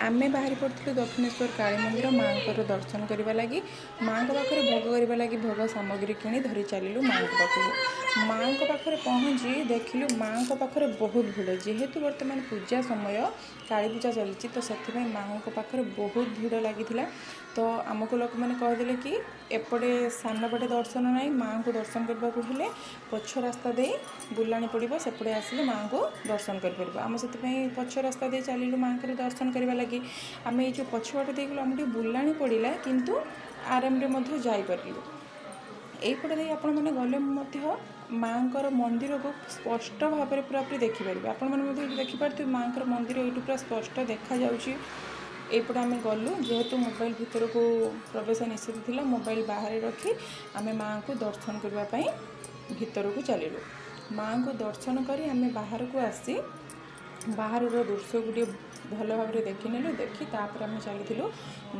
ଆମେ ବାହାରି ପଡ଼ିଥିଲୁ ଦକ୍ଷିଣେଶ୍ୱର କାଳୀ ମନ୍ଦିର ମାଆଙ୍କର ଦର୍ଶନ କରିବା ଲାଗି। ମାଆଙ୍କ ପାଖରେ ଭୋଗ କରିବା ଲାଗି ଭୋଗ ସାମଗ୍ରୀ କିଣି ଧରି ଚାଲିଲୁ ମାଆଙ୍କ ପାଖକୁ। ମାଆଙ୍କ ପାଖରେ ପହଞ୍ଚି ଦେଖିଲୁ, ମାଆଙ୍କ ପାଖରେ ବହୁତ ଭିଡ଼। ଯେହେତୁ ବର୍ତ୍ତମାନ ପୂଜା ସମୟ, କାଳୀ ପୂଜା ଚାଲିଛି, ତ ସେଥିପାଇଁ ମାଆଙ୍କ ପାଖରେ ବହୁତ ଭିଡ଼ ଲାଗିଥିଲା। ତ ଆମକୁ ଲୋକମାନେ କହିଦେଲେ କି ଏପଟେ ସାମ୍ନା ପଟେ ଦର୍ଶନ ନାହିଁ, ମାଆଙ୍କୁ ଦର୍ଶନ କରିବାକୁ ହେଲେ ପଛ ରାସ୍ତା ଦେଇ ବୁଲାଣି ପଡ଼ିବ, ସେପଟେ ଆସିଲେ ମାଆଙ୍କୁ ଦର୍ଶନ କରିପାରିବ। ଆମେ ସେଥିପାଇଁ ପଛ ରାସ୍ତା ଦେଇ ଚାଲିଲୁ ମାଆଙ୍କର ଦର୍ଶନ କରିବା ଲାଗି। ଆମେ ଏଇ ଯେଉଁ ପଛ ବାଟ ଦେଇ ଗଲୁ, ଆମକୁ ଟିକେ ବୁଲାଣି ପଡ଼ିଲା, କିନ୍ତୁ ଆରାମରେ ମଧ୍ୟ ଯାଇପାରିଲୁ। ଏଇପଟେ ଦେଇ ଆପଣମାନେ ଗଲେ ମଧ୍ୟ ମାଆଙ୍କର ମନ୍ଦିରକୁ ସ୍ପଷ୍ଟ ଭାବରେ ପୁରାପୁରି ଦେଖିପାରିବେ। ଆପଣମାନେ ମଧ୍ୟ ଏଇଠି ଦେଖିପାରୁଥିବେ, ମାଆଙ୍କର ମନ୍ଦିର ଏଇଠୁ ପୁରା ସ୍ପଷ୍ଟ ଦେଖାଯାଉଛି। ଏଇପଟେ ଆମେ ଗଲୁ। ଯେହେତୁ ମୋବାଇଲ ଭିତରକୁ ପ୍ରବେଶ ନିଷେଧ ଥିଲା, ମୋବାଇଲ ବାହାରେ ରଖି ଆମେ ମାଆଙ୍କୁ ଦର୍ଶନ କରିବା ପାଇଁ ଭିତରକୁ ଚାଲିଲୁ। ମାଆଙ୍କୁ ଦର୍ଶନ କରି ଆମେ ବାହାରକୁ ଆସି ବାହାରର ଦୃଶ୍ୟକୁ ଟିକେ ଭଲ ଭାବରେ ଦେଖିନେଲୁ। ଦେଖି ତାପରେ ଆମେ ଚାଲିଥିଲୁ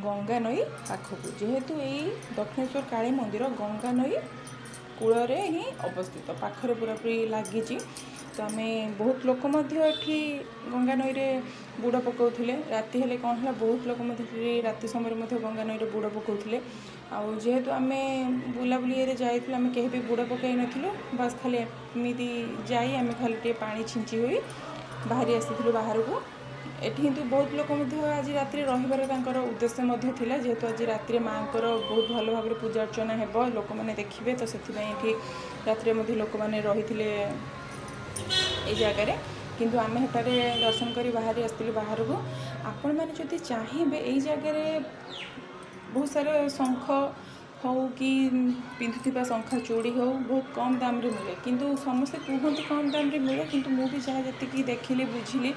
ଗଙ୍ଗା ନଈ ପାଖକୁ। ଯେହେତୁ ଏଇ ଦକ୍ଷିଣେଶ୍ୱର କାଳୀ ମନ୍ଦିର ଗଙ୍ଗା ନଈ କୂଳରେ ହିଁ ଅବସ୍ଥିତ, ପାଖରେ ପୁରାପୁରି ଲାଗିଛି, ତ ଆମେ ବହୁତ ଲୋକ ମଧ୍ୟ ଏଠି ଗଙ୍ଗା ନଈରେ ବୁଡ଼ ପକାଉଥିଲେ। ରାତି ହେଲେ କ'ଣ ହେଲା, ବହୁତ ଲୋକ ମଧ୍ୟ ଏଠି ରାତି ସମୟରେ ମଧ୍ୟ ଗଙ୍ଗା ନଈରେ ବୁଡ଼ ପକାଉଥିଲେ। ଆଉ ଯେହେତୁ ଆମେ ବୁଲାବୁଲି ଇଏରେ ଯାଇଥିଲୁ, ଆମେ କେହି ବି ବୁଡ଼ ପକାଇ ନଥିଲୁ। ବାସ୍, ଖାଲି ଏମିତି ଯାଇ ଆମେ ଖାଲି ଟିକେ ପାଣି ଛିଞ୍ଚି ହୋଇ ବାହାରି ଆସିଥିଲୁ ବାହାରକୁ। ଏଠି କିନ୍ତୁ ବହୁତ ଲୋକ ମଧ୍ୟ ଆଜି ରାତିରେ ରହିବାର ତାଙ୍କର ଉଦ୍ଦେଶ୍ୟ ମଧ୍ୟ ଥିଲା। ଯେହେତୁ ଆଜି ରାତିରେ ମାଆଙ୍କର ବହୁତ ଭଲ ଭାବରେ ପୂଜା ଅର୍ଚ୍ଚନା ହେବ, ଲୋକମାନେ ଦେଖିବେ, ତ ସେଥିପାଇଁ ଏଠି ରାତିରେ ମଧ୍ୟ ଲୋକମାନେ ରହିଥିଲେ ଏଇ ଜାଗାରେ। କିନ୍ତୁ ଆମେ ସେଠାରେ ଦର୍ଶନ କରି ବାହାରି ଆସିଥିଲୁ ବାହାରକୁ। ଆପଣମାନେ ଯଦି ଚାହିଁବେ, ଏଇ ଜାଗାରେ ବହୁତ ସାରା ଶଙ୍ଖ ହଉ କି ପିନ୍ଧୁଥିବା ଶଙ୍ଖା ଚୁଡ଼ି ହଉ, ବହୁତ କମ୍ ଦାମରେ ମିଳେ। କିନ୍ତୁ ସମସ୍ତେ କୁହନ୍ତି କମ୍ ଦାମରେ ମିଳେ, କିନ୍ତୁ ମୁଁ ବି ଯାହା ଯେତିକି ଦେଖିଲି ବୁଝିଲି,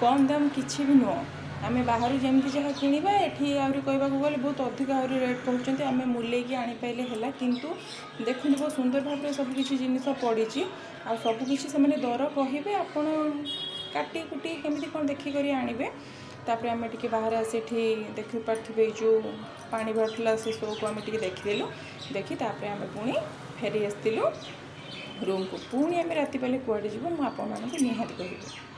କମ୍ ଦାମ କିଛି ବି ନୁହଁ। ଆମେ ବାହାରୁ ଯେମିତି ଯାହା କିଣିବା, ଏଠି ଆହୁରି କହିବାକୁ ଗଲେ ବହୁତ ଅଧିକ ଆହୁରି ରେଟ୍ କହୁଛନ୍ତି। ଆମେ ମୂଲେଇକି ଆଣିପାଇଲେ ହେଲା। କିନ୍ତୁ ଦେଖନ୍ତୁ, ବହୁତ ସୁନ୍ଦର ଭାବରେ ସବୁକିଛି ଜିନିଷ ପଡ଼ିଛି ଆଉ ସବୁକିଛି ସେମାନେ ଦର କହିବେ, ଆପଣ କାଟି କୁଟି କେମିତି କ'ଣ ଦେଖିକରି ଆଣିବେ। ତାପରେ ଆମେ ଟିକେ ବାହାରେ ଆସି ଏଠି ଦେଖିପାରୁଥିବେ, ଏଇ ଯେଉଁ ପାଣି ବାହାରୁଥିଲା, ସେ ଶୋକୁ ଆମେ ଟିକେ ଦେଖିଦେଲୁ। ଦେଖି ତାପରେ ଆମେ ପୁଣି ଫେରି ଆସିଥିଲୁ ରୁମ୍କୁ। ପୁଣି ଆମେ ରାତି ପାଇଲେ କୁଆଡ଼େ ଯିବୁ, ମୁଁ ଆପଣମାନଙ୍କୁ ନିହାତି କହିବି।